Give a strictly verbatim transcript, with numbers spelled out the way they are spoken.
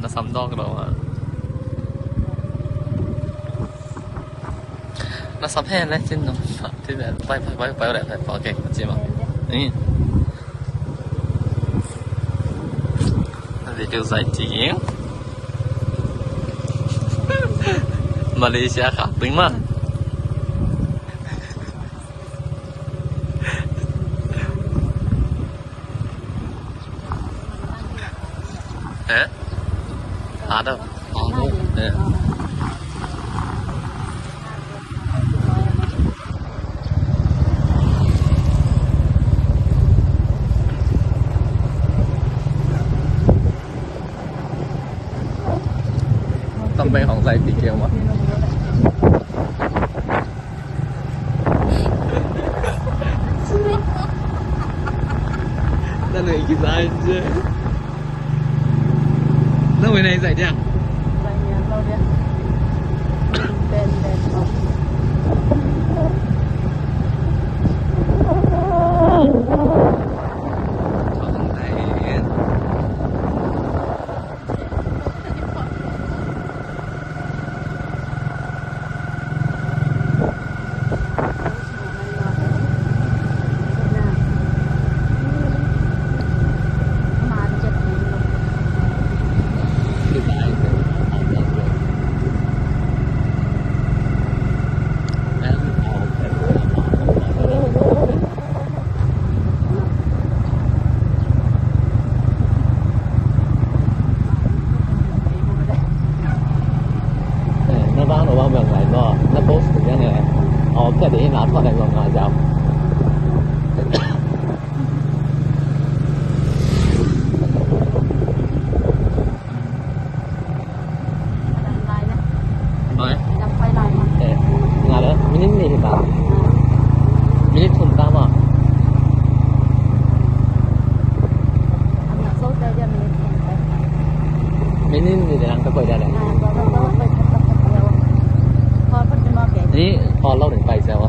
Na sam dawk lo a. Na sam hen le cin no. Ti le pai, pai, pai, pai le pai, pai, okay, ci ma. Ni. Video zai ci. Malaysia kha ting ma. Eh? Ada. Eh. Tâm bay hỏng dạy tí kiểu mà. Nó này cái dạy chứ. Nó người này dạy đi à? Eh, na vang, na vang bang lai lo, na post tu yang eh. Oh, ka de na thot lai lo nga jam. Oi. Eh, nga le, minute nih hi ta. Minute thum ta ma. Minute nih le lang ta koi da le. Ni, koi lo ning pai sa wa.